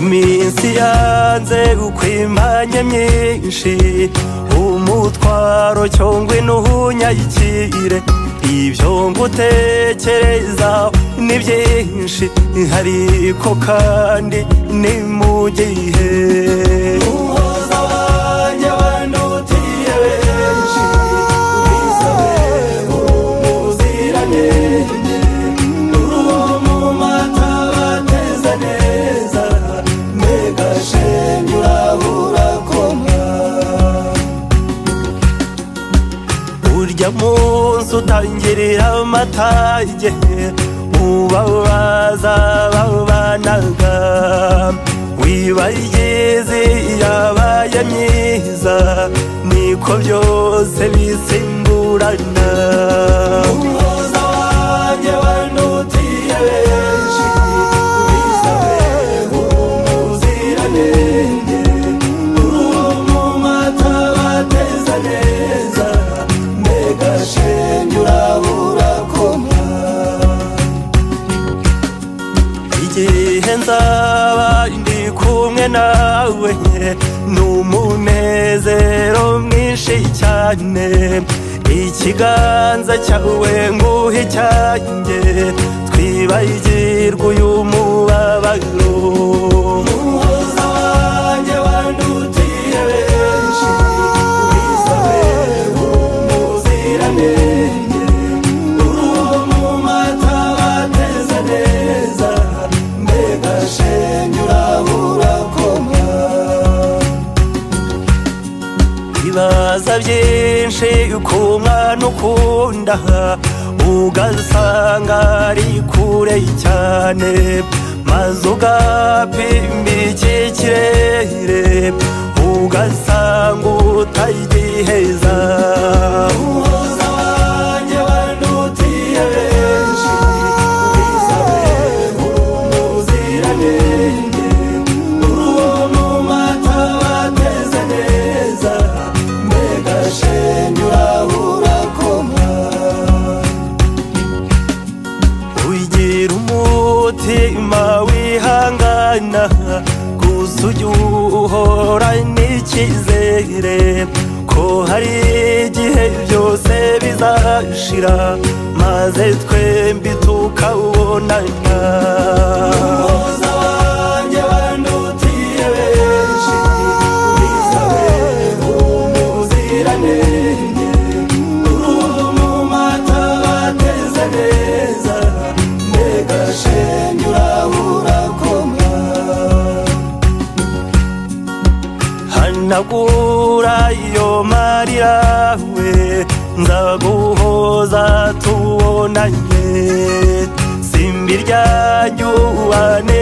Iminsi yanze ukwimanye myinshi, umutwaro cyongwe n'uhunyayikire. Ibyo ngutekereza ni byinshi, ariko kandi ni mu gihe. Umuhoza wanjye wandutiye benshi, wisabe umuziranenge, uwo mu mata bateze neza, mbega shenge urabura koma. Urya munsi utangirira amatage, ubabaza babanaga, wibagize yabaye myiza, niko byose bisimburana. Umuhoza wanjye wandutiye benshi, wisabe umuziranenge, uwo mu mata bateze neza, mbega shenge urabura koma. Igihe nzaba ndi kumwe nawe ni umunezero mwinshi cyane, ikiganza cyawe nguhe icyanjye, twibagirwe uyu mubabaro. Umuhoza wanjye wandutiye benshi, wisabe umuziranenge, uwo mu mata bateze neza, mbega shenge urabura koma. Ibaza byinshi ku mwana ukunda, ugasanga ari kure cyane, maze ugapima iki kirere, ugasanga utagiheza. Umuhoza wanjye wandutiye benshi, wisabe umuziranenge, uwo mu mata bateze neza, mbega shenge urabura koma. Ugira umutima wihangana, gusa ujya uhora n'icyizere ko hari igihe byose bizashira, maze twembi tukawubonana. Umuhoza wanjye wandutiye benshi, wisabe umuziranenge, uwo mu mata bateze neza, mbega shenge urabura koma. Hanagura iyo marira we, nzaguhoza tubonanye, simbi ryanjye ubane.